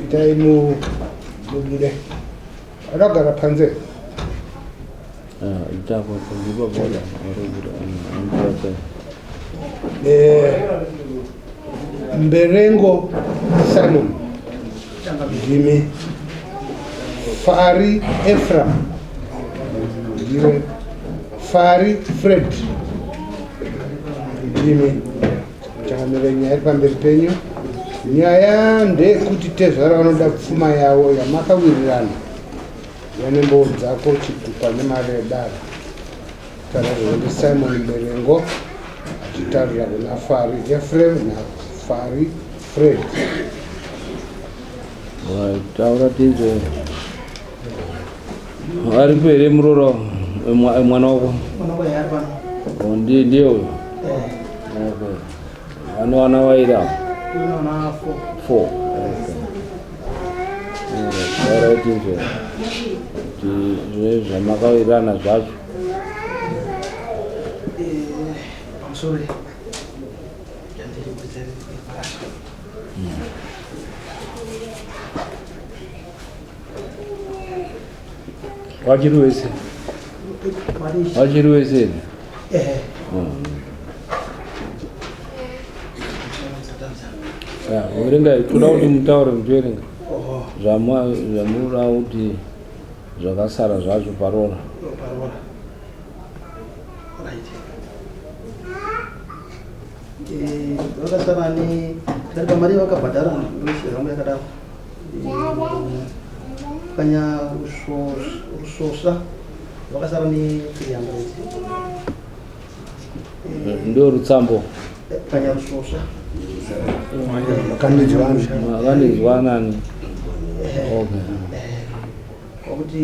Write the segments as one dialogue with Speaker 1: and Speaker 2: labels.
Speaker 1: Itai mubude. Akagara panze. Mberengo Simon ndimi Fari Ephraim ndiwe Fari Fred ndimi Changamire, nyaya iri pamberi penyu. Nyaya ndeyekuti tezvara vanoda pfuma yavo yamakawirirana yanemboo dzako chitupa nemari yedare. Tarirwa ndiSimon Mberengo achitarira kuna Fari Ephraim naFari Fred.
Speaker 2: Taura tinzwe. Aripo here muroora mwana wako? Oh, ndiye ndiye uyo. Eh. Okay. Vane vana vairi avo? Four. Okay. Taura tinzwe. Kuti zvamakawirirana zvacho.
Speaker 3: Eh, pamusoro yandiri kudzere parasha.
Speaker 2: Wachiri wese? Wachiri wese here?
Speaker 3: Eh.
Speaker 2: Verengai, toda kuti mutaure muchiverenga zvamunoda kuti zvakasara zvacho paroora.
Speaker 3: Paroora. Right. Eh, vakasara ne tikati pamari vakabhadhara ndoshera yangu yakadaro. Kanya rusvosva vakasara ne 300.
Speaker 2: Ndo rutsambo.
Speaker 3: Kanya rusvosva.
Speaker 1: Makandidzwana.
Speaker 2: Makandidzwanani. Okay.
Speaker 3: Kwakuti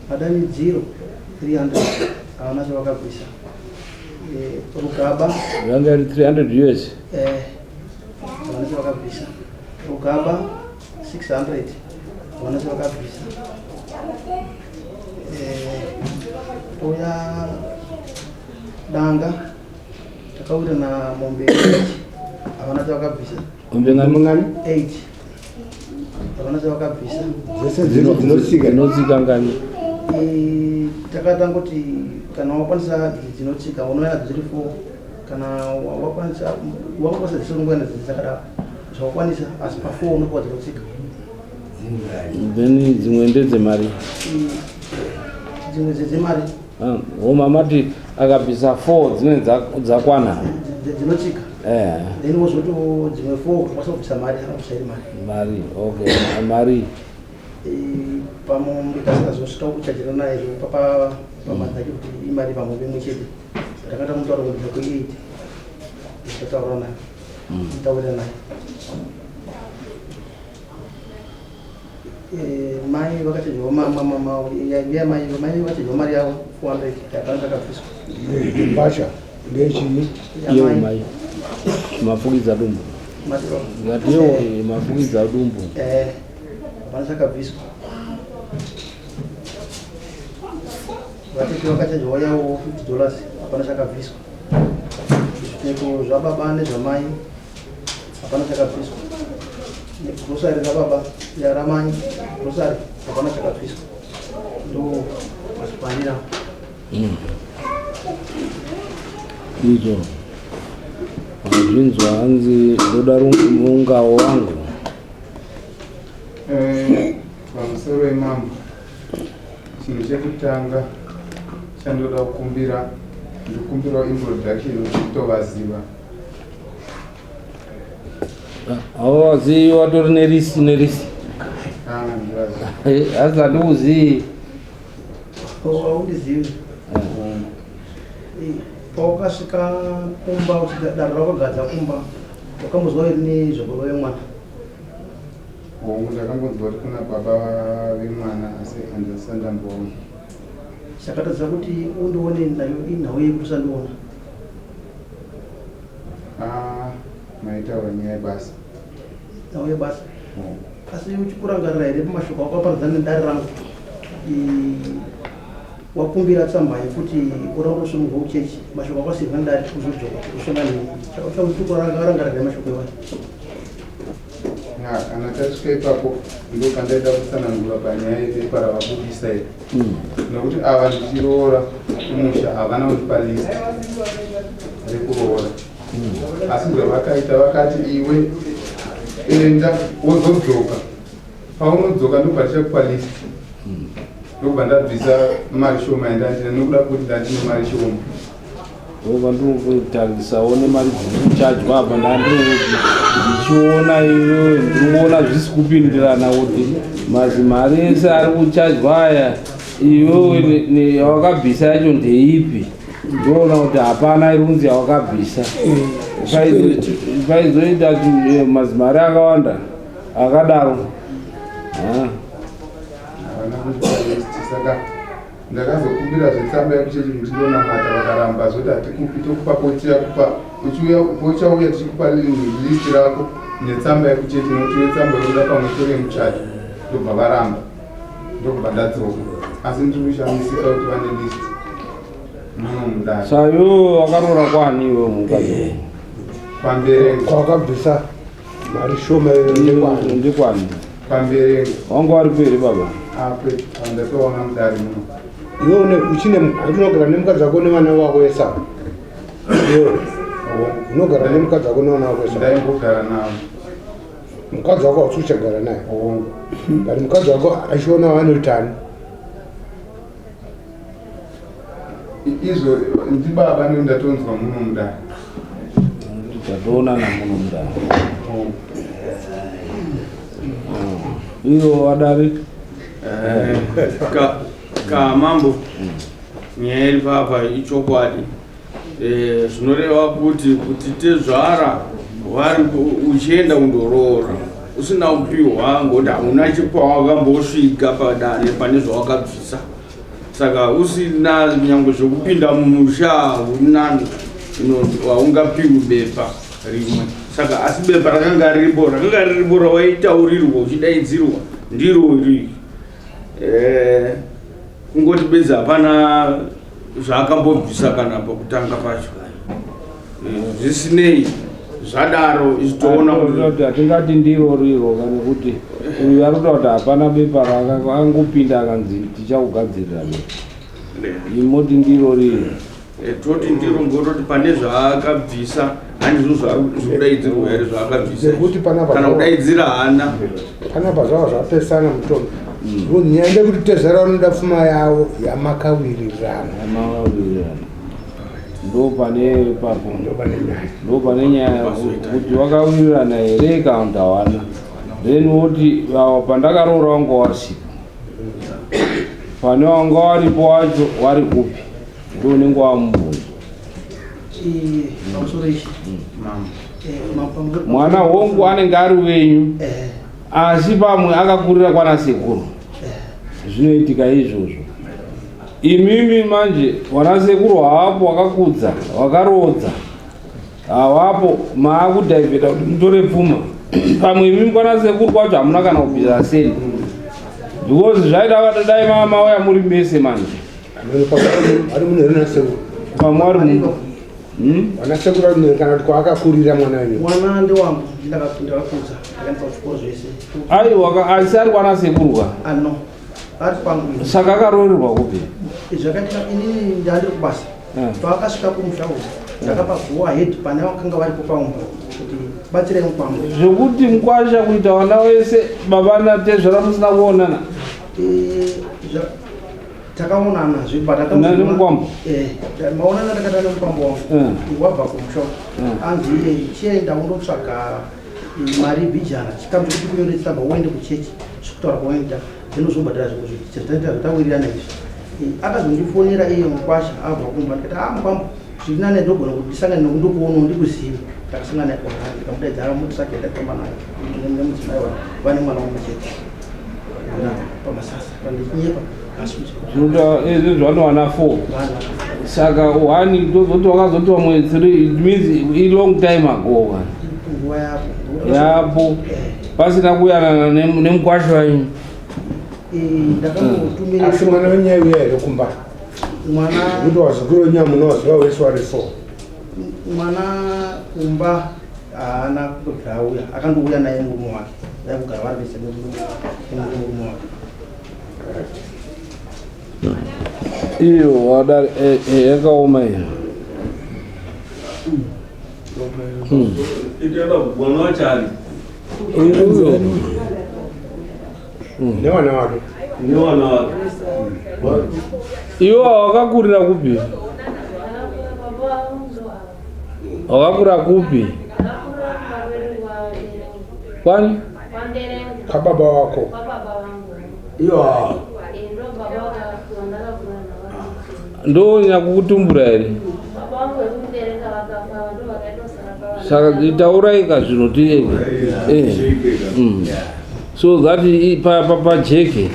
Speaker 3: Madanidziro 300 havana chavakabvisa. Eh, rugaba
Speaker 2: yanga iri 300 us
Speaker 3: eh, havana chavakabvisa. Rugaba 600 havana chavakabvisa. Eh, touya danga takawira na mombe 8 havana chavakabvisa.
Speaker 2: Mombe ngani?
Speaker 3: 8 havana chavakabvisa.
Speaker 1: Dzese dzino dzinotsika.
Speaker 2: Dzinotsika ngani?
Speaker 3: Eh, takatangoti kana wakwanisa idzi dzinotsika unouya nadzo dziri four kana wakwanisa wakwanisa dzese unongouya nadzo dzakadaro zvawakwanisa asi pa four unopiwa dzinotsika.
Speaker 2: Then dzimwe ndedzemari.
Speaker 3: Dzimwe dzedzemari.
Speaker 2: Ah, homa mati akabvisa 4 dzimwe dzakwana
Speaker 3: dzinotsika
Speaker 2: eh.
Speaker 3: Then wozoti dzimwe 4 ukakwanisa kubvisa mari anobvisa iri mari
Speaker 2: mari okay mari
Speaker 3: eh, pamombe tasingazosvika kuchajira naye zvopapa pamari dzake kuti imari pamombe imwe chete takata mutaura kubvisa kwe 8 tataura naye taurira naye Eh, mai vakachadyiwa mai mai vakachadyiwa mari yavo 400 yakanga takabviswa
Speaker 1: mbatya ndechii
Speaker 2: iyo mai mafukidza dumbu ngatiyo mafukidza dumbu
Speaker 3: eh hapana chakabviswa vatete vakachadyiwa yavo 50 dollars hapana chakabviswa zvipfeko zvababa nezvamai hapana chakabviswa negrosari rababa ramai grosari hapana chakabviswa ndo mazikwanira
Speaker 2: Izvo zvinzwa hanzi ndoda rungawo wangu.
Speaker 4: Eh, pamusoro wemambo chinhu chekutanga chandoda kukumbira ndikumbirawo introduction kuti tovaziva
Speaker 2: Havazivi watori nerisi nerisi.
Speaker 4: Ah, ndivazivi.
Speaker 2: Asi handikuzivi.
Speaker 3: Haundizivi. Pawakasvika kumba uchidaro rakagadza kumba wakambozwa here nezvababa vemwana?
Speaker 4: Hongu, ndakangonzwa kuti kuna baba vemwana asi handisati ndamboona.
Speaker 3: Chakatadza kuti undione nayo inhau yekuti usandiona.
Speaker 4: Ah, maitaura nyaya yebasa.
Speaker 3: Nyaya yebasa. Asi uchikurangarira here pamashoko ako aparadzana nedare rangu? Wakumbira tsamba yekuti uda kutosumurwa kuchechi, mashoko akasirwa ndati kuzodzoka usangane chautukorangarira mashoko iwayo.
Speaker 4: Ya, kana tasvika ipapo ndo pandaida kutsanangura panyaya yepepa ravabudisa iri nekuti ava ndichiroora kumusha havana kundipa list rekuroora asi zvavakaita vakati iwe enda wozodzoka paunodzoka ndobva tichakupa list ndobva ndabvisa mari shoma yandandina nokuda kwekuti ndandine mari shoma.
Speaker 2: Ndobva ndikutarisawo nemari dziri kuchajwa apa ndichiona iyoyo ndiri kuona zvisi kupindirana kuti mazimari ese ari kuchajwa aya iyoyo yawakabvisa yacho ndeipi ndoona kuti hapana iri kunzi yawakabvisa paizoita mazimari akawanda akadaro.
Speaker 4: Havana kundipa list saka ndakazokumbira zvetsamba yekuchechi kuti ndonamata vakaramba zvoti hatikupi tokupa potichakupa uchiuya pochauya tichikupa list rako netsamba yekuchechi nekuti wetsamba yokuda pamwe tore muchato ndobva varamba ndokubva ndadzoka asi ndiri kushamisika kuti vane list muno mudare.
Speaker 2: Saka iwewe wakaroora kwani iwe mukadzi?
Speaker 4: Pamberengo.
Speaker 1: Kwakabvisa mari shoma iyoyo ndekwani?
Speaker 2: Ndekwani?
Speaker 4: Pamberengo.
Speaker 2: Wanga waripo here baba?
Speaker 4: Ape pandatoona mudare muno.
Speaker 1: Iwe une uchine unogara nemukadzi wako nevana vako wese ava? Iwe unogara nemukadzi wako nevana vako wese ava?
Speaker 4: Ndaimbogara navo.
Speaker 1: Mukadzi wako hausi kuchagara naye?
Speaker 4: Hongu.
Speaker 1: But mukadzi wako achiona vanoitani?
Speaker 4: Izvo ndibaba ndo ndatonzwa muno mudare.
Speaker 2: Tatoonana muno mudare. Ivo vadare.
Speaker 5: Ka mambo, nyaya iri papa ichokwadi. Zvinoreva kuti tezvara vari uchienda kundoroora usina kupiwa ngokuti hauna chipawakambosvika padare pane zvawakabvisa, saka usina nyangwe zvekupinda mumusha hauna, haungapiwi bepa rimwe. Saka asi bepa rakanga riripo, rakanga riripo rawaitaurirwa uchidaidzirwa ndiro iri. Kungoti bedzi hapana zvaakambobvisa kana pakutanga pacho. Zvisinei zvadaro isu toona
Speaker 2: kuti hatingati ndiro riro kana kuti uyu ari kutaura kuti hapana bepa raangopinda akanzi tichakugadzirira bepa, imoti ndiro riro.
Speaker 5: Toti ndiro ngototi pane zvaakabvisa handizvo zvaari kudaidzirwa here zvaakabvisa?
Speaker 1: Nekuti panapa
Speaker 5: kana kudaidzira hana.
Speaker 1: Panapa zvava zvapesana mutongo. Nyaya ndekuti tezvara vanoda pfuma yavo yamakawirirana.
Speaker 2: Yamakawirirana ndo pane papo.
Speaker 1: Ndo pane nyaya.
Speaker 2: Ndo pane nyaya kuti wakawirirana here kana kuti hawana, then woti awa pandakaroora wanga wasipo, pane wanga waripo wacho wari kupi, ndo unenge wamubvunzo.
Speaker 3: Pamusoro ichi.
Speaker 2: Mwana hongu anenge ari wenyu asi pamwe akakurira kwana sekuru, zvinoitika izvozvo. Imimi manje wana sekuru havapo, wakakudza wakarodza havapo, maakudhaivheta kuti mutore pfuma. Pamwe imimi kwana sekuru kwacho hamuna kana kubvisa seni because zvaida dai mauya muri mese manje.
Speaker 1: Ari munhu here nasekuru?
Speaker 2: Pamwe ari munhu.
Speaker 1: Vana sekuru ari munhu kana kuti kwaakakurira mwana wenyu?
Speaker 3: Mwana ndewangu, ndakakudza, ndakaendesa kuchikoro zvese.
Speaker 2: Aiwa, asi ari kwana sekuru ka?
Speaker 3: Ano ari kwangu ini.
Speaker 2: Saka akaroorerwa kupi?
Speaker 3: Zvakaitika inini ndandiri kubasa. Paakasvika kumusha uku ndakapa go ahead pane vakanga varipo paumba kuti batsirai mukwambo.
Speaker 2: Zvekuti mukwasha kuita vana wese baba natezvara musina kuonana?
Speaker 3: Takaonana zve
Speaker 2: Nani mukwambo?
Speaker 3: Maonana ndakata nemukwambo wangu. Wabva kumusha uku anzi iye chienda undotsvaga mari bhijana chikamu chekuti kunyore tsamba uende kuchechi zvekutaura kwawaita then uzobhadhara zvimwe zvatawirirana izvi. Akazondifonera iye mukwasha abva kumba ndikati a mukwambo zviri nane ndogona kuti ndisangane nokundokuonawo ndikuzive. Takasangana naye kuHarare ndikamudaidza motosake yatafamba nayo nemudzimai wake vane mwana mumwe chete pamasasa pandichinyepa asi
Speaker 2: Zvinoita izvi vanowana 4 saka one tozoti wakazoti vamwe 3, it means i long time ago kana
Speaker 3: nguva yapo.
Speaker 2: Yapo pasina kuyanana nemukwasha wenyu.
Speaker 3: Ndakambotumira
Speaker 1: Asi mwana wenyaya uya here kumba?
Speaker 3: Mwana
Speaker 1: Kuti wazukuru wenyu amunowaziva wese wari four.
Speaker 3: Mwana kumba haana kubvira auya, akandouya naye murume wake, vaigogara vari vese nemurume wake.
Speaker 2: Iyo wadari yakaoma iyo.
Speaker 5: Itoenda kugona wachari.
Speaker 2: Uyo.
Speaker 1: Nevana wake.
Speaker 5: Newana wake.
Speaker 2: Iwo wakakurira kupi? Wakakura kupi? Kwani?
Speaker 1: Kababa wako.
Speaker 6: Iyo.
Speaker 2: Ndo nyakukutumbura here? Saka taurai kazvino tiege. So that pajeke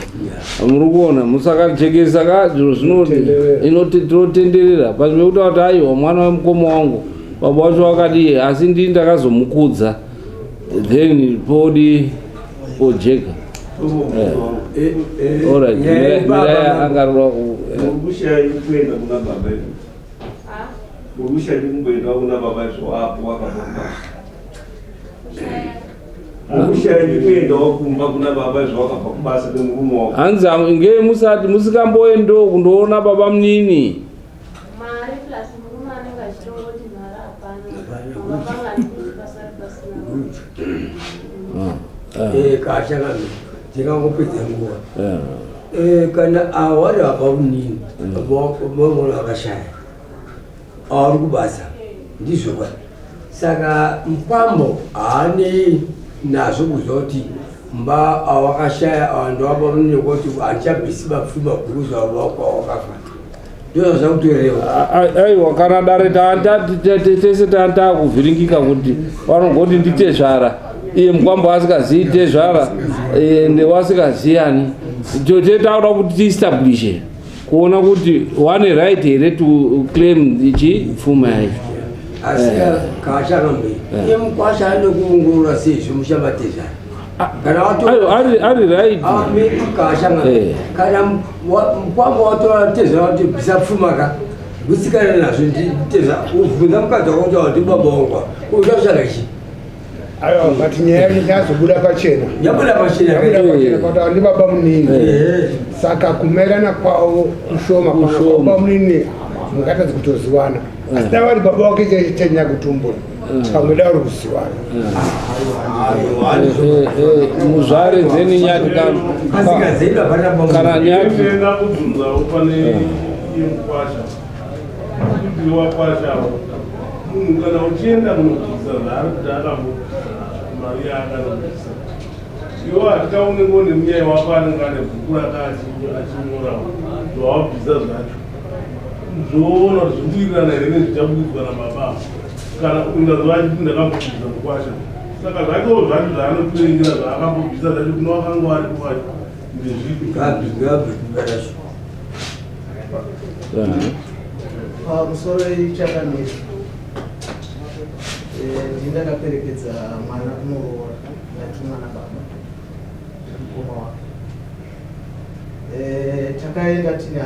Speaker 2: muri kuona, musakajekesa ka zviro zvinotenderera pazvimwe kuti aiwa, mwana wemukoma wangu, baba wacho wakadii, asi ndini ndakazomukudza, then podi pojeka. Alright, mirai angarova.
Speaker 5: Uri kuenda kuna baba izvo, uri kushaya kumboenda kuna baba izvo apo wakabva kubasa, uri kushaya kuendawo kumba kuna baba izvo wakabva kubasa nemurume wako.
Speaker 2: Hanzi nge musati musikamboendawo kundoona baba munini.
Speaker 7: Mari plus murume anenge achitongoti mari hapana, baba vangani kuti pasari pasina.
Speaker 6: Kashakami ndingangopedza nguva. Kana awari apa munini vamwana vakashaya, auri kubasa, ndizvo kwa saka mukwambo haanei nazvo kuziva kuti mba awakashaya awandu apa munini, kuti handichabvisi mapfuma guru zvawakafa, ndozvazvakutorewa.
Speaker 2: Aiwa, kana dare tese taakuvhiringika kuti vanogoti nditezvara, iye mukwambo asingazii tezvara ende wasingaziyani. Tetakuda kuti tiestablishe kuona kuti wane right here to claim ichi pfuma yacho.
Speaker 6: Asi kachakambe iye mukwasha ane kuongorora seizvo mushamatezvara kana
Speaker 2: Aiwa, ari right.
Speaker 6: Kashanga kana mukwambo watora tezvara kuti bvisa pfuma ka, gutsikana nazvo, nditezva ubvunza mukadzi wako kuti ndi baba wangu uchatsvaga chi.
Speaker 1: Aiwa, but nyaya yazobuda pachena.
Speaker 6: Yabuda pachena.
Speaker 1: Yabuda pachena kuti andi baba munini, saka kumerana kwavo kushoma.
Speaker 2: Kushoma.
Speaker 1: Baba munini mungatadzi kutoziwana, asi dai vari baba wake chanyakutumbura, pamwe dai uri kuziwana.
Speaker 2: Muzvare dzeni nyati
Speaker 6: Asikazeli hapana baba.
Speaker 2: Kana nyati.
Speaker 8: Ndenda kubvunzawo pane yemukwasha, kuti wakwashawo munhu kana uchienda kunobvisa zvaari kuti akambobvisa mari yaakanobvisa, iwo hatikaunenge une munyai wako anenge ane bhuku rake achinyorawo zvawabvisa zvacho, zvoona kuti zvikuwirirana here nezvichabudidzwa nababa avo. Kana ungaziva achiti ndakambobvisa mukwasha, saka zvakewo zvacho zvaanotoingira zvaakambobvisa zvacho kune wakanga waripo wacho ndezvipi?
Speaker 6: Gabi gabi barasho.
Speaker 3: Pamusoro ichakamira, ndini ndakaperekedza mwana kunoroora, ndatumwa nababa mukoma wake. Takaenda tine $100,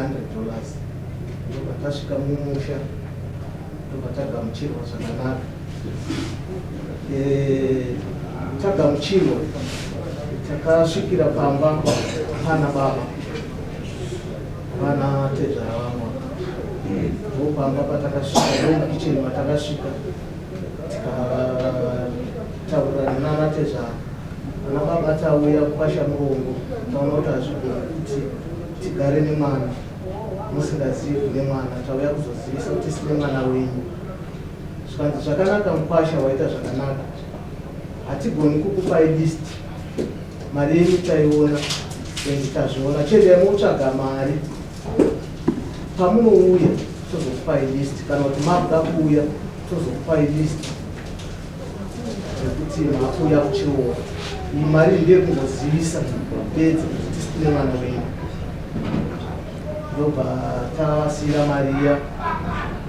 Speaker 3: ndobva tasvika mumusha, ndobva tagamuchirwa zvakanaka. Tagamuchirwa, takasvikira pamba pana baba vana tezvara vamwe, ndopamba patakasvika, ndomukicheni matakasvika, tikataurirana nana tezvara, ana baba tauya kukwasha murongo, taona kuti hazvigoni kuti tigare nemwana musingazivi kune mwana, tauya kuzozivisa kuti sine mwana wenyu. Zvikanzi, zvakanaka mukwasha, waita zvakanaka, hatigoni kukupai list, mari yenyu taiona and tazviona, chiendai motsvaga mari, pamunouya tozokupai list, kana kuti makuda kuuya tozokupai list yekuti makuuya kuchiroora. Iyi mari ndeyekungozivisa bedzi kuti tisine mwana wenyu. Ndobva tavasiyira mari iya,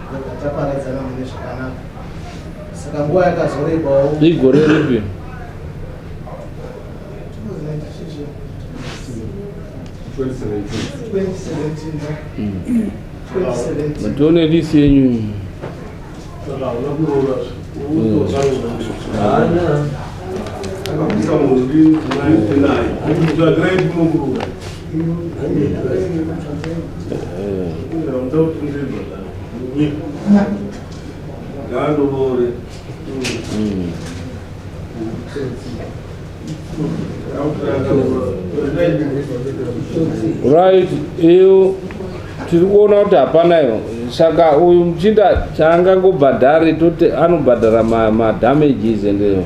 Speaker 3: ndobva taparadzana mune zvakanaka. Saka nguva yakazorebawo.
Speaker 2: Igore ripi?
Speaker 3: 2017. 2017.
Speaker 2: Tione list yenyu.
Speaker 8: Saka hauna kuroora
Speaker 6: Haana.
Speaker 5: Akabvisa munhu ndi 99 kunokuroora. Ngaandoroore.
Speaker 2: Right, iyo tiri kuona kuti hapana iyo. Saka uyu muchinda chaangangobhadhari toti anobhadhara madamages and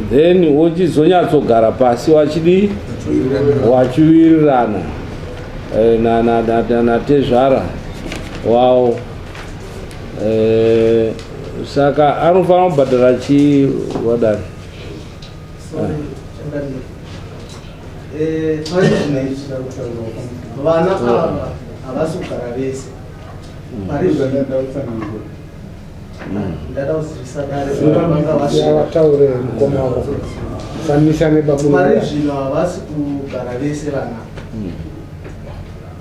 Speaker 2: then wochizonyatsogara pasi wachidii wachiwirirana natezvara wavo. Saka anofanira kubhadhara chii wadari?
Speaker 3: Sorry, changamire. Pari zvino izvi vana ava havasi kugara vese pari zvino.
Speaker 4: Ndada kutsanangura.
Speaker 3: Ndada kuzivisa dare vanga vasvika.
Speaker 1: Vataure mukoma wako, samisa nebabu.
Speaker 3: Pari zvino havasi kugara vese vana,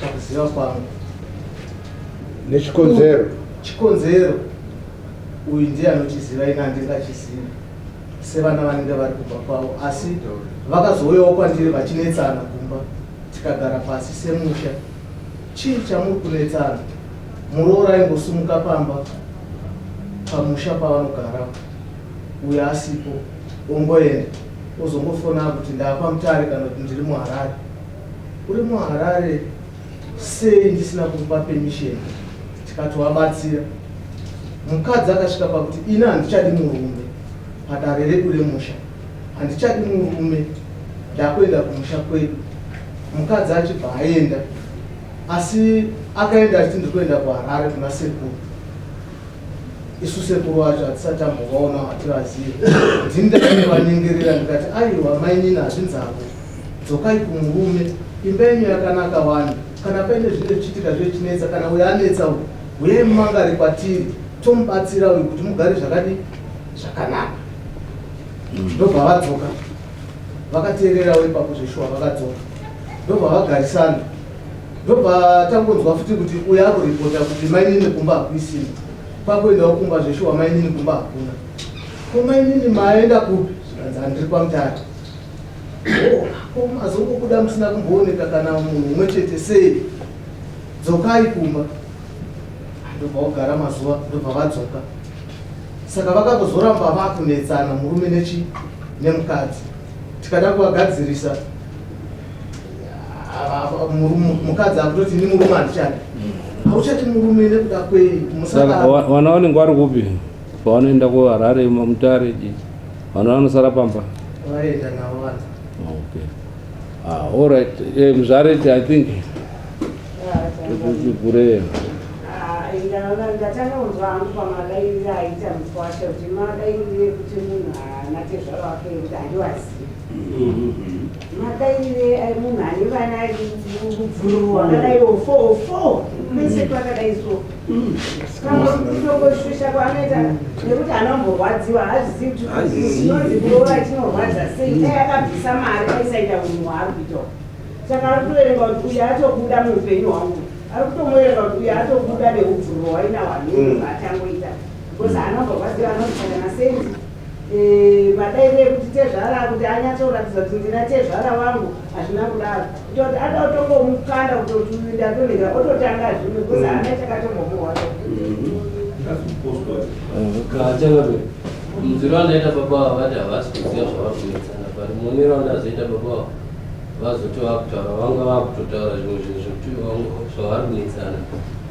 Speaker 3: pakuziva kwangu.
Speaker 1: Nechikonzero?
Speaker 3: Chikonzero uyu ndiye anochiziva, ina handingachizivi sevana vanenge vari kubva kwavo. Asi vakazouyawo kwandiri vachinetsana kumba, tikagara pasi semusha, chii chamuri kunetsana? Muroora aingosumuka pamba pamusha pavanogara uyo asipo, ongoenda, ozongofona kuti ndapa Mutare kana kuti ndiri muHarare. Uri muHarare sei ndisina kumupa permission? Tikatovabatsira. Mukadzi akasvika pakuti ini handichadi murume padare redu remusha, handichadi murume, ndakuenda kumusha kwedu. Mukadzi achibva aenda, asi akaenda achiti ndiri kuenda kuHarare kuna sekuru. Isu sekuru wacho hatisati tambovaona, hativazivi. Ndini ndakaivanyengerera ndikati, aiwa mainini, hazvinzako, dzokai kumurume, imba yenyu yakanaka wani. Kana paine zvinenge zvichiitika zvechinetsa, kana uyo anetsa uyu, uyai mumangare kwatiri, tomubatsira uyu kuti mugare zvakadi zvakanaka. Ndobva vadzoka, vakateererawo ipapo zveshuwa, vakadzoka, ndobva vagarisana. Ndobva tangonzwa futi kuti uyo akuripota kuti mainini kumba hakuisina. Pakuendawo kumba zveshuwa, mainini kumba hakuna. Ko mainini maenda kupi? Zvikanzi, handiri kwaMutare. Oh, ko mazongobuda musina kumbooneka kana munhu umwe chete sei? Dzokai kumba. Ndobva kugara mazuva, ndobva vadzoka. Saka vakazoramba vakunetsana murume nechi nemukadzi. Tikada kuvagadzirisa, mukadzi akutoti ni murume handichadi. Hauchati murume nekuda kwei?
Speaker 2: Saka
Speaker 3: Musaka
Speaker 2: vana vanenge vari kupi pavanoenda kuHarare, Mutare? Vana vanosara pamba?
Speaker 3: Vaenda navo vana.
Speaker 2: Okay, ah, all right. Muzvareti, I think tikureyo.
Speaker 9: Ndatanga kunzwa hangu pamadairire aita mukwasha kuti madairire ekuti munhu haana tezvaro wake kuti handiwazivi, madairire munhu ane vana rubvururu wakadaiwo four four kwese kwakadai. So kamboshusha kwaanoita nekuti anomborwadziwa, hazvizivi kuti inonzi kuroora chinorwadza sei. Dai akabvisa mari aisaita unhu hwaari kuitawo. Saka ari kutoverenga kuti uyu atobuda muupenyu hwangu, ari kutomuverenga kuti uyu atobuda neubvururo wainahwo hanhu atangoita because anomborwadziwa anozvisaka nasendi madairire ekuti tezvara kuti anyatsoratidza kuti ndina tezvara wangu, hazvina kudaro. Kutoti ada kutongomukanda kutoti uyu ndatonhera, ototanga zvimwe because haana chakatombomurwadza.
Speaker 10: Kachangabe munziro andaita baba ava vati havasi kuziva zvavari kunetsana, but muonero wandazoita baba ava vazoti vakutaura vanga vakutotaura zvimwe zvinhu zvekuti zvavari kunetsana,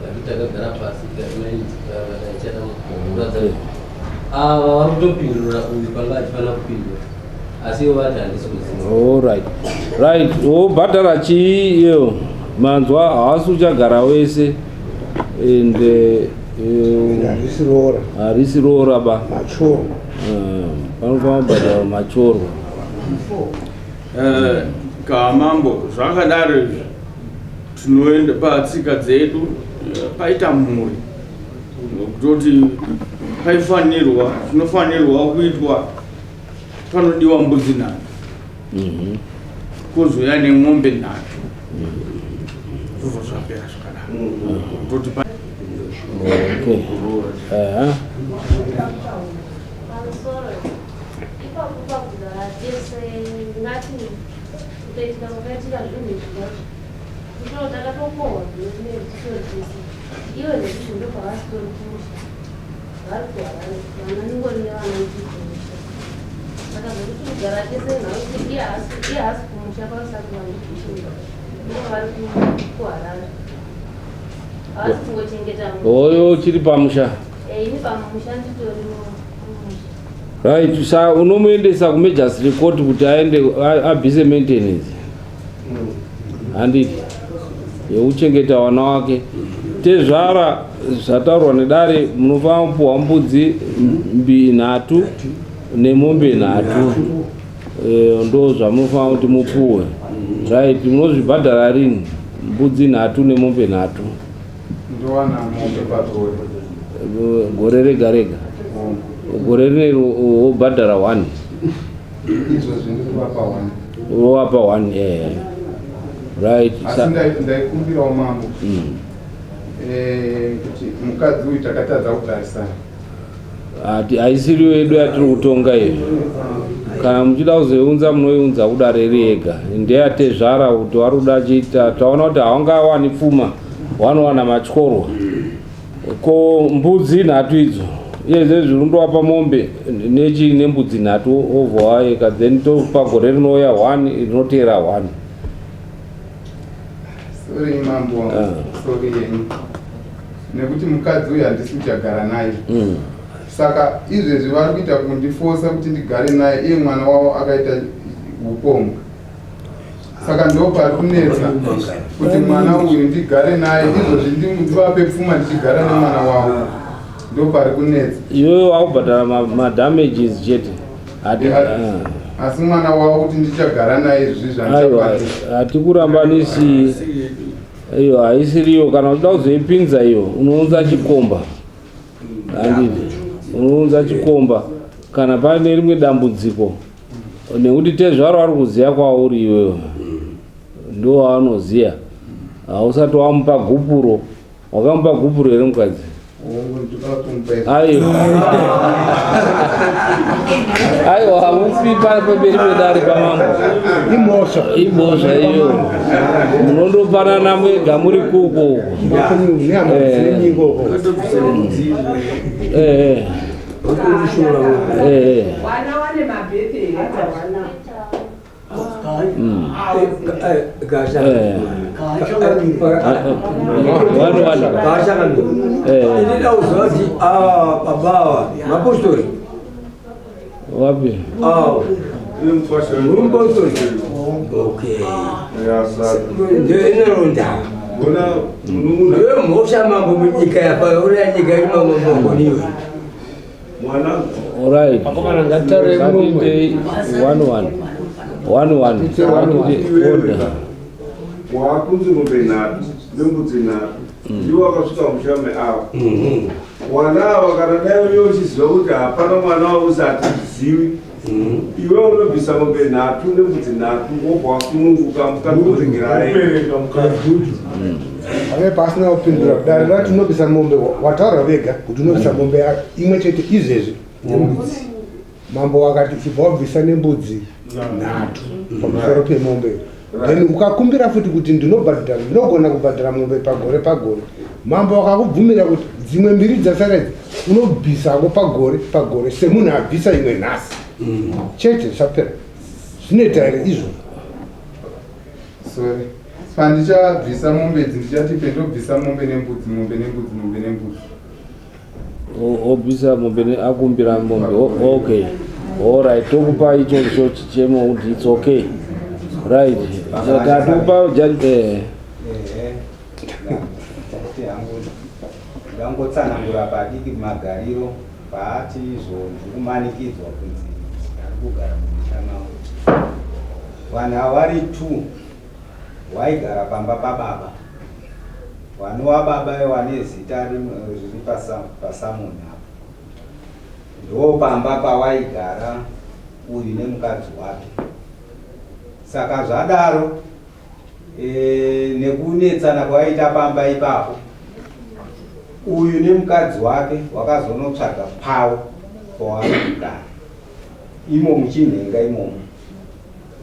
Speaker 10: vati takagara pasi tikaichada kuratidza ava vari kutopindura uyu panga achifanira kupindura, asi ivo vati handisi kuziva.
Speaker 2: All right, wobhadhara chii iyo? Manzwa, haasi uchagara wese and
Speaker 1: Harisi roora.
Speaker 2: Harisi roora ba.
Speaker 1: Machoro.
Speaker 2: Panofanira kubhadhara machorwa.
Speaker 11: Kamambo, zvakadaro izvi tinoenda patsika dzedu. Paita mhuri kutoti paifanirwa zvinofanirwa kuitwa, panodiwa mbudzi 3, kozouya nemombe 3, zvobva zvapera zvakadaro. Kutoti
Speaker 2: Okay. Ehe.
Speaker 7: Pamusoro ipapo pakugara tese ndingati kutoitika kwakaitika zvinhu izvi zvacho kutoo takatokohwa titori tese iwe nekuti ndopavasitori kumusha vari kuharare vana ningori nevana ndikumusha saka zvekuti kugara tese nhau kuti iye haasi kumusha kwavasati vanikuchinda ivo vari kuharare havasi kungochengeta
Speaker 2: Oyo uchiri pamusha.
Speaker 7: Ini pamusha nditori mumusha.
Speaker 2: Right, sa unomuendesa kumagistrate court kuti aende abvise maintenance. Handiti yekuchengeta vana wake. Tezvara zvataurwa nedare munofanira kupuhwa mbudzi nhatu nemombe nhatu. Ndo zvamunofanira kuti mupuwe. Right, munozvibhadhara rini? Mbudzi nhatu nemombe nhatu.
Speaker 4: Ndowana mombe pagore.
Speaker 2: Gore rega rega. Gore rineri wobhadhara 1.
Speaker 4: Izvozvi ndiri kuvapa 1.
Speaker 2: Wovapa 1 eh. Right.
Speaker 4: Asi ndaikumbirawo mambo. Kuti mukadzi uyu takatadza kugarisana.
Speaker 2: Ati haisiriyo yedu yatiri kutonga iyo. Kana muchida kuzoiunza munoiunza kudare iri yega. Ndeyatezvara kuti vari kuda chiita taona kuti havangawani pfuma vanowana matyorwa. Ko mbudzi nhatu idzo iye zvezvi undowapa mombe nechi nembudzi nhatu obva waeka then topa gore rinouya 1 rinoteera 1.
Speaker 4: Sorry mambo, sorry yenyu. Nekuti mukadzi uyu handisi kuchagara naye. Saka izvezvi vari kuita kundifosa kuti ndigare naye iye mwana wavo akaita upombwe. Saka ndo pari kunetsa kuti mwana uyu ndigare naye izvozvi ndivape pfuma ndichigara nemwana wavo. Ndo pari kunetsa.
Speaker 2: Iwewe wakubhadhara madamages chete.
Speaker 4: Asi mwana wavo kuti ndichagara naye izvi zvandichakwanisa.
Speaker 2: Hatikurambanisi iyo haisiriyo. Kana uchida kuzoipinza iyo unounza chikomba. Handiti unounza chikomba kana pane rimwe dambudziko nekuti tezvaro vari kuziya kwauri iwewe ndo waanoziya. Hausati wamupa gupuro. Wakamupa gupuro here mukadzi? Aiwa. Aiwa, hamupi pamberi pedare pamambo.
Speaker 1: Imhosva.
Speaker 2: Imhosva iyo. Munondopanana mwega muri kuko.
Speaker 9: Wana wane mabhete here?
Speaker 6: Inoda kuziva kuti baba ava mapostori.
Speaker 2: Wapi?
Speaker 6: Muri mupostori? Okay. Inoronda. Ndiwe mhosva mambo munyika yapa uriya nyika yedu mambo mangoniwe.
Speaker 2: All right. Ngatiitei 1 1. 1 1. Ngatiite order.
Speaker 5: Wakunzi mombe nhatu nembudzi nhatu ndiwo wakasvika musha meavo wana ava kana dai uye uchiziva kuti hapana mwana wausatizivi iwe unobvisa mombe nhatu nembudzi nhatu wobva wasununguka mukadzi woregerai.
Speaker 1: Ave pasina kupindura dare rati unobvisa mombe wataura vega kuti unobvisa mombe imwe chete izvezvi nembudzi. Mambo wakati chibva wabvisa nembudzi nhatu pamusoro pemombe. Then ukakumbira futi kuti ndinobhadhara ndinogona kubhadhara mombe pagore pagore. Mambo wakakubvumira kuti dzimwe mbiri dzasara idzi unobvisako pagore pagore semunhu abvisa imwe nhasi. Chete zvapera. Zvinoita here izvo?
Speaker 4: Sorry. Pandichabvisa mombe idzi ndichati pendobvisa mombe nembudzi mombe nembudzi mombe nembudzi.
Speaker 2: Obvisa mombe akumbira mombe. Okay. All right, tokupa icho chichemo kuti it's okay. Right. Tatupa judge.
Speaker 12: Ndangotsanangura padiki magariro paati izvo ndikumanikidzwa kunzi ari kugara mumusha mavo. Vanhu ava vari 2 waigara pamba pababa. Vanova baba vane zita riri pasamoni apo. Ndo pamba pawaigara uyu nemukadzi wake. Saka zvadaro E, nekunetsana kwaita pamba ipapo uyu nemukadzi wake wakazonotsvaga pavo pavari kugara imo muchinhenga imomo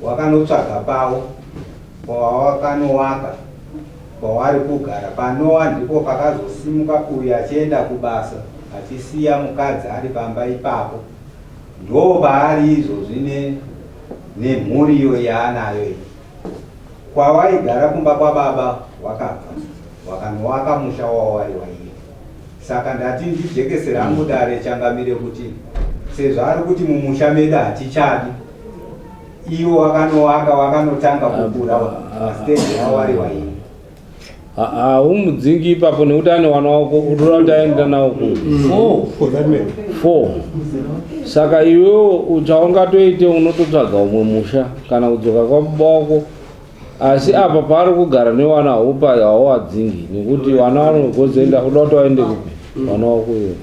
Speaker 12: wakanotsvaga pavo pawakanovaka pawari kugara panowa ndipo pakazosimuka uyu achienda kubasa achisiya mukadzi ari pamba ipapo ndo paari izvozvi nemhuri iyo yaanayo iyi Kwawaigara kumba kwababa wakabva wakanowaka musha wawari waiye. Saka ndati ndijekesere hangu dare changamire kuti sezvo ari kuti mumusha medu hatichadi iwo wakanowaka wakanotanga kukura stand wawari waiye.
Speaker 2: Haumudzingi ipapo nekuti ane wana wako utoda kuti aenda nawo ku four. Saka iwewo chaungatoite unototsvaga umwe musha kana kudzoka kwababa wako asi apa paari kugara newana haupa hauwadzingi nekuti vana vanogozoenda uda kuti vaende kupi vana wako iwe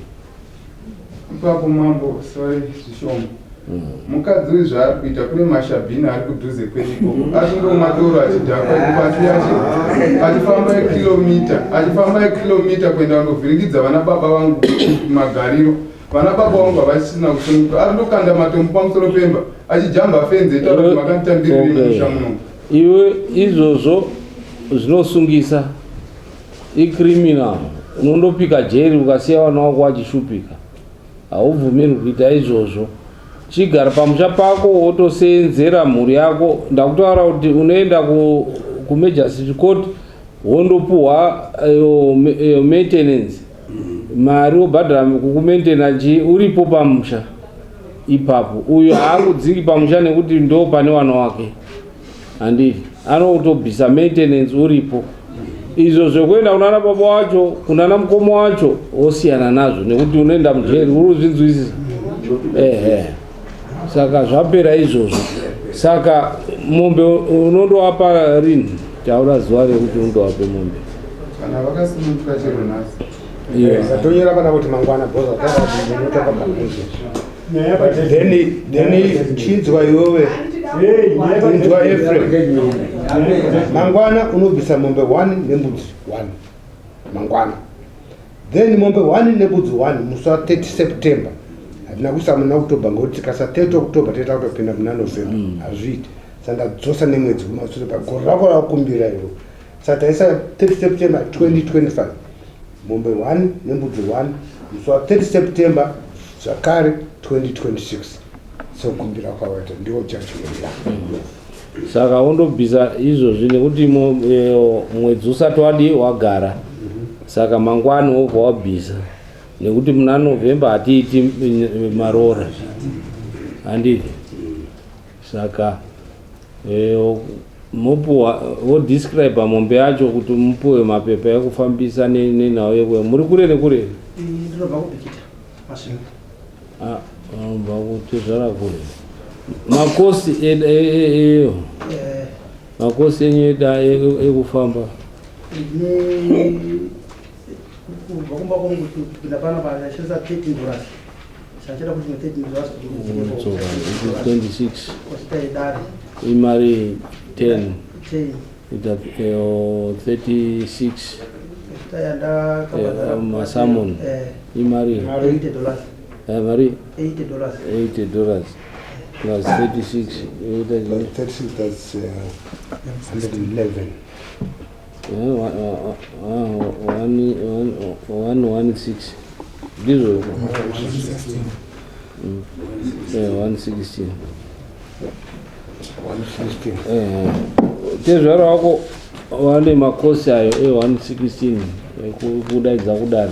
Speaker 4: Ipapo mambo sorry zvishoma. Mukadzi uyu zvaari kuita kune mashabhini ari kudhuze kwenyu ikoko. Ari kundomwa doro achidhakwa ikoko achiuya achifamba ekilomita achifamba ekilomita kuenda kundovhiringidza vana baba vangu magariro. Vana baba vangu havachisina kusununguka. Ari kundokanda matombo pamusoro pemba achijamba fenzi eitaura kuti makanditambirire
Speaker 2: Okay.
Speaker 4: musha muno.
Speaker 2: Iwe izvozvo zvinosungisa icriminal unondopika jeri ukasiya vana wako vachishupika haubvumirwi kuita izvozvo chigara pamusha pako wotoseenzera mhuri yako ndakutaura kuti unoenda kumajor city court wondopuhwa eh, maintenance mari wobhadhara kukumaintaina chii uripo pamusha ipapo uyo haakudzingi pamusha nekuti ndo pane wana wake handiti anotobvisa maintenance uripo izvo zvekuenda kunana baba wacho kunana mukoma wacho wosiyana nazvo nekuti unoenda mujeri uri kuzvinzwisisa ehe saka zvapera izvozvo saka mombe unondowapa rini taura zuva rekuti undowape mombe
Speaker 4: kana vakasununguka chero nhasi
Speaker 1: Tonyora pana kuti mangwana because ndinotanga panze. Then then chinzwa iwewe. Inzwa Ephraim. Mangwana unobvisa mombe 1 nembudzi 1. Mangwana. Then mombe 1 nembudzi 1 musi wa 30 September. Hatina kuisa muna October ngokuti tikasa 30 October toita kutopinda muna November. Hazviiti. Saka ndadzosa nemwedzi kumasure pagore rako rakukumbira iwe. Saka taisa 30 September 2025 mombe 1 nembudzi 1 musi wa 30 September zvakare 2026 sekukumbira kwawaita ndiwo judgment yako.
Speaker 2: Saka wondobvisa izvozvi nekuti eh, mwedzi usati wadii wagara saka mangwani wobva wabvisa nekuti muna November hatiiti maroora handiti saka Eh, mopuwa wodescribe mombe yacho kuti mupuwe mapepa ekufambisa nenhau yekuya muri kure nekure
Speaker 3: ndinobva kubikita masvingo
Speaker 2: ah, unobva kutezvara kure makosi eyo eh. makosi enyu eda ekufamba
Speaker 3: kubva kumba kwangu kupinda pano pa 13 dollars Chachada kuti
Speaker 2: 26 imari 10 ita 36 masamon imari mari 80 dollars plus 36
Speaker 1: 36 that's 111
Speaker 2: 116 ndizvo 116 tezvaro wako vane makosi ayo e116 ekudaidza kudare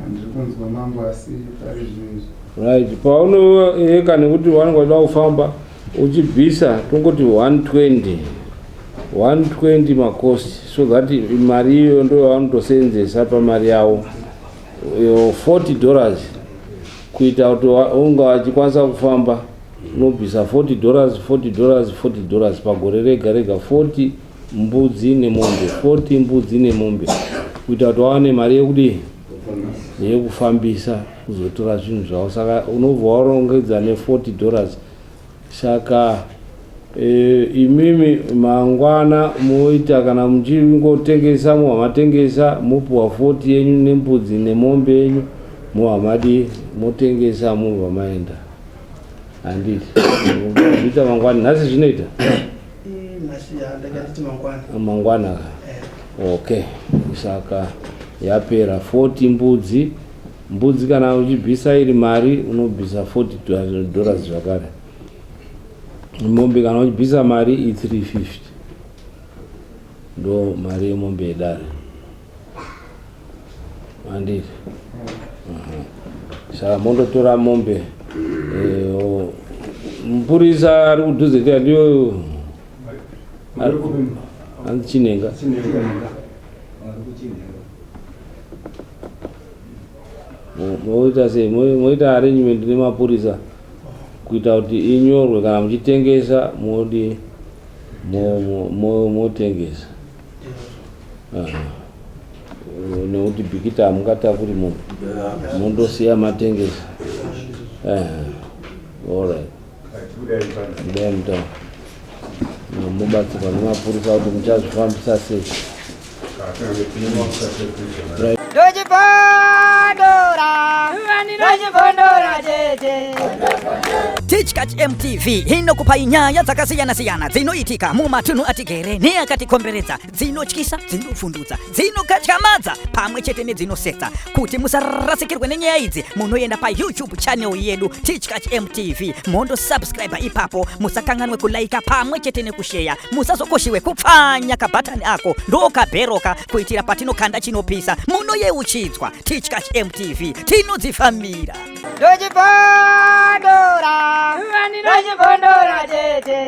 Speaker 4: ndiri kunzwa mambo asi pari zvino
Speaker 2: right paunoeka nekuti wanenge uchida kufamba uchibvisa tongoti 120 120 macost so that mari iyoyo ndo yavanotosenzesa pamari yavo 40 dollars kuita kuti unga vachikwanisa kufamba unobvisa 40 dollars 40 dollars 40 dollars pagore rega rega 40 mbudzi nemombe 40 mbudzi nemombe kuita kuti wawane mari yekudii yekufambisa kuzotora zvinhu zvavo saka unobva warongedza ne 40 dollars saka E, imimi mangwana moita kana muchingotengesa mohamatengesa mopuwa 40 yenyu nembudzi nemombe yenyu mohamadii motengesa mobva maenda handiti ita mangwana nhasi zvinoita mangwana ka eh. okay saka yapera 40 mbudzi mbudzi kana uchibvisa iri mari unobvisa 40 dollars zvakare mombe kana uchibvisa mari i 350 ndo mari yemombe yedare handiti saka mondotora mombe eh, mupurisa ari kudhuze tea ndiyo hanzi chinenga moita sei moita arrangement nemapurisa kuita kuti inyorwe kana muchitengesa modi motengesa nekuti bhikita hamungatakuri munhu mondosiya matengesa allright budai mutaura mobatsirwa nemapurisa kuti muchazvifambisa sei
Speaker 13: Tichkach MTV inokupai nyaya dzakasiyana-siyana dzinoitika mumatunhu atigere neakatikomberedza dzinotyisa dzinovhundutsa dzinokatyamadza pamwe chete nedzinosetsa kuti musarasikirwe nenyaya idzi munoenda payoutube channel yedu tichkach mtv mondosubscribe ipapo musakanganwe kulaika pamwe chete nekusheya musazokoshiwe kupfanya kabhatani ako ndokabheroka kuitira patinokanda chinopisa munoyeuchidzwa tichkach mtv tinodzifambira
Speaker 14: ndochibondora ndochibondora tete.